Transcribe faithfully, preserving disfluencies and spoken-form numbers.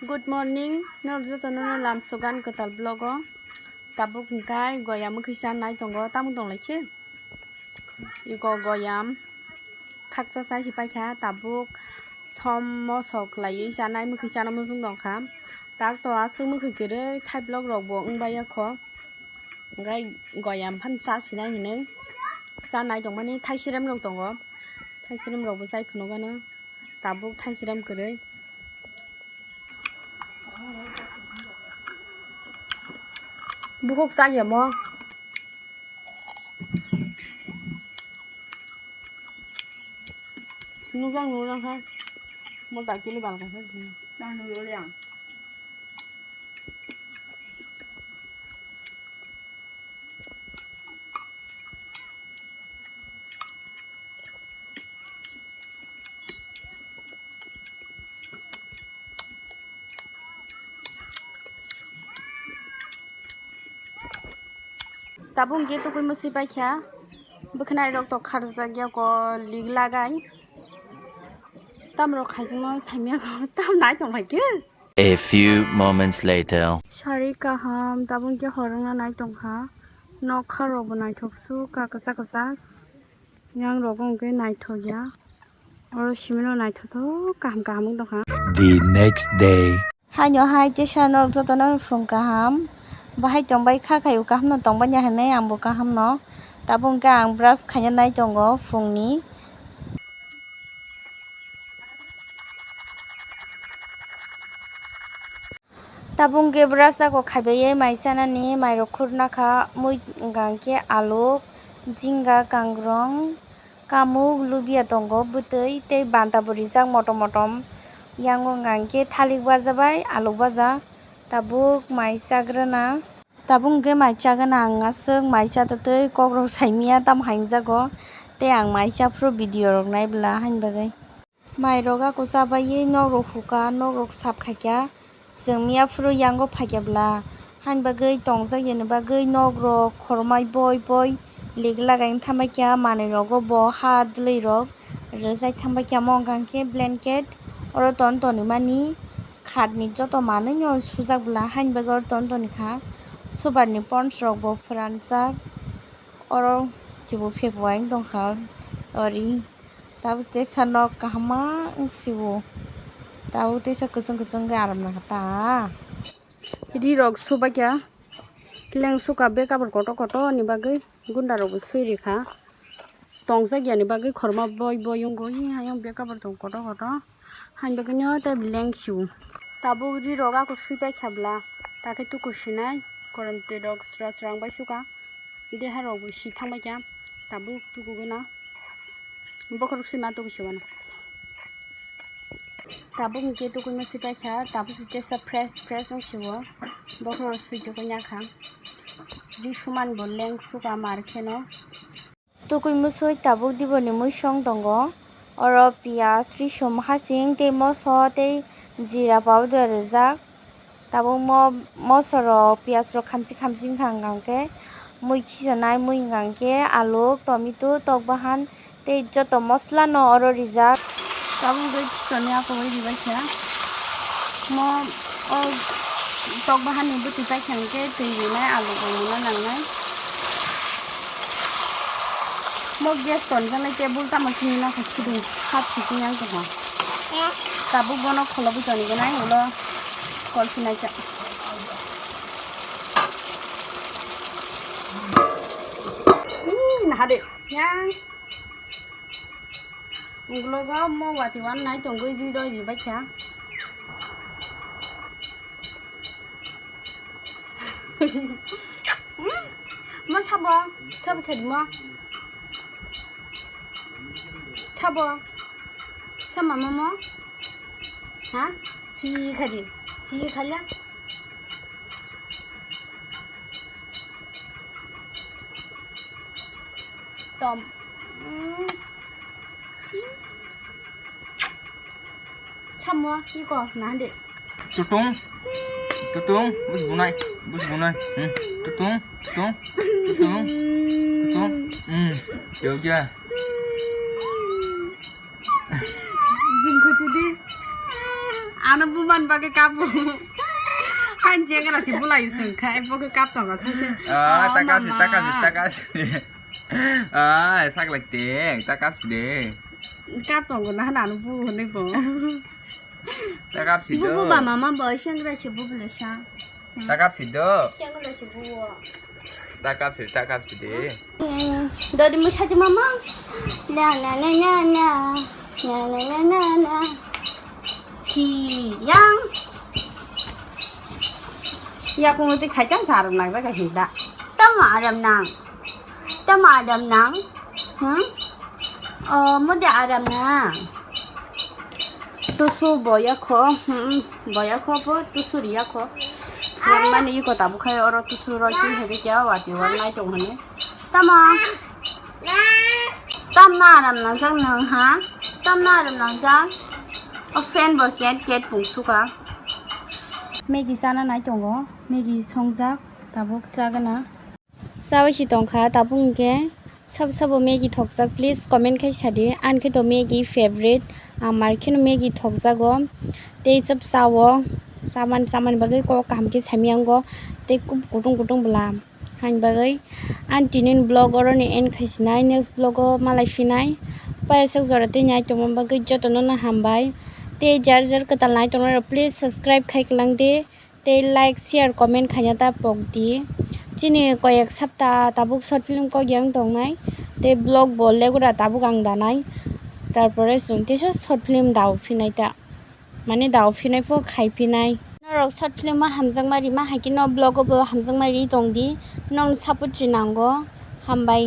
Good morning, norok jotono no lam sugan kwtal vlog o. Tabuk hwnkhe goya mwkhwi chanai tongo, tamo tonglaikhe? Iko goyam khaksa chai se paikha, tabuk som mosok laiwi chanai mwkhwi chana muchung tongkha. Tak to aswk mwkhwi kwrwi thai vlog rok bo wngbai ya kho. Hwnkhe goyam phano cha sinai hinwi chanai tongmani thaisirem rok tongo, thaisirem rok bo chai phunukgano. Tabuk thaisirem kwrwi. Bukhuk chaya mo. Nukjak nukjak khe. Mo dakti le bal kha khe. Nang nukjak le ang. Tabuk hwnkhe tukui mwswi paikha, bwkhwnai rok to kharjak ya ko lig lagai. Tamrok khaijakno saimya ko tam nai tong bai khe. A few moments later. Sari kaham, tabuk hwnkhe hor wngna nai tongkha. Nokha rok bo naithok sukha kwchak kwchak. Yang rok wngkhe naithok ya. Oro simino naithothok kaham kaham wng tongkha. The next day. Haino hai teisa norok jotono phung kaham. Bahai tongbai kha khaio kaham no tongbai ya hinwi ang bo kaham no. Tabuk hwnkhe ang brush khaina nai tongo phungni. Tabuk hwnkhe brush ako khaibai ye mai chanani, mairok khurna kha, mui wngkha hwnkhe aluk, jinga, kangrong, kamuk, lubia tongo, bwtwi tei banta bo rijak motom motom. Yang wngkha hwnkhe thalik baja bai aluk baja. Tabuk mai chagrana. Tabuk hwnkhe mai chagrana ang aswk mai chatotwi kokrok saimanya tamo hai wngjago. Tei ang mai chaphuru video rok naibwla haini bagwi. Mairok ako chabaiwi nokrok hukha, nokrok sap khaikha, chwng miyaphuru yango phaikha bwla. Haini bagwi tongjak yani bagwi nokrok khormai boi boi lig lagai thangbaikha, manwirok bo ha dwlwirok rwjai thangbaikha, omo wngkha hwnkhe blanket, oro ton tonwi mani khatni joto manwino sujak bwla, haini bagwi oro ton tonikha, subarni ponsrok bo phwranjak, oro chibu phepu wng tongkha ori. Tabuk teisa nok kaham ma wng sio. Tabuk teisa kwchwng kwchwng khe aram nang kha ta. Ri rok subaikha. Leng suka bag kabar kotor kotor ni bagwi gunda rok bo sui rikha. Tongjak yani bagwi khorma boi boi wngwi ayang bag kabar tong kotor kotor. Haini bagwi no tei leng sio. Tabuk ri rok ako sui paikha bwla. Takhe tuku sinai. Korom twi rok sra sra wng bai suka. Deha rok bo si thang bai kha, tabuk tuku gana. Bokhorok sui ma tuku si gana. Tabuk hwnkhe tukui ma si pai kha, tabuk se tesa fresh fresh wng si o. Bokhorok sui tukui ya kha. Ri suman bo leng suka mar kheno. Tukui musui tabuk diboni muisong tongo. Oro piyaj, risum, hasing tei moso tei jira powder rijak. Tabuk mo-, moso rok, piyaj rok khamsi khamsi wngkha hwnkha hwnkhe mui khichonai, mui hwnkha hwnkhe aluk, tomato, tok bahan tei joto mosola no oro rijak. Tabuk tei khichonwi akwui ribaikha. Mo o tok bahan ni bwtwi paikha hwnkhe twi rinai, aluk rok rwna nangnai. Mo gas tonjaknai table tamo simi nokha khidung hap khiching yang tongkha. Tabuk bono kholobwi toni gwnai ulo kol phinai kha. Ih, naha de yang. Ulo go mo wati wan nai tongwi ri roi ribai kha. Mo sabo, sabo sadi mo. Sabo. Sama momo. Ha? Hi khadi. Hi khala. Tom. Mm. Samo, iko, nande. Tutung. Tutung, bus bunai, bus bunai. Hmm. Tutung, tutung, tutung, tutung. Hmm. Yo ya. Jumkhutu di. Ano buman bagwi kapu. Hanjeng ra si bulai sung khai, bo kap tongo sung sung. Ah, Oh, takap si, mama. Takap si, takap si. Ah, sak like ting, takap si de. Kap tongo na hana ano bu hwnwi bo. Takap si Bu, bu do. Ba mama bo seng ra si bu bole sa. Takap si do. Seng ra si bu. Takap si, takap si de. Dodi musa di mama. Na, na, na, na, na. Na, na, na, na, na. Ki yang. Yakung uti khaitang sa aram nang jaga hinda. Tamo aram nang. Tamo aram nang. Hmm? Oh, mode aram nang. Tusu boya kho, hmm, boya kho bo tusu riya kho. Yang mani iko tabu khai oro tusu roi twi hai kya wati wan nai tong hane. Tamo. Tam na aram nang jak nang ha. Tam na aram nang jak. O fan bo ket ket pung suka. Maggie sana nai tongo. Maggie songjak tabuk chagana. Sawi si tongkha, tabuk hwnkhe sabo sabo Maggie thokjak, please comment khai sadi. Ani khe to Maggie favorite, ang mar kheno Maggie thokjago. Tei chwp chao, chaman, chaman bagwi kok kaham khe sami yango. Tei kub kutung kutung bwla hani bagwi. Ani tinin vlog oroni end khai sinai, next vlog o malai phinai. Payasak jora tei nai tongma bagwi jotono no hambai. Tei jar jar kwtal nai tongnai rok please subscribe khai kwlang di. Tei like, share, comment khaina ta pok di. Chini koyek sapta tabuk short film kok yang tongnai. Tei vlog bo legura tabuk ang danai. Tarpore chwng teisa short film dao phinai ta. Mane dao phinai pho khai phinai. Norok short film o hamjakma rima hai khe no vlog o bo hamjakma ri tong di. Nong support ri nango. Hambai.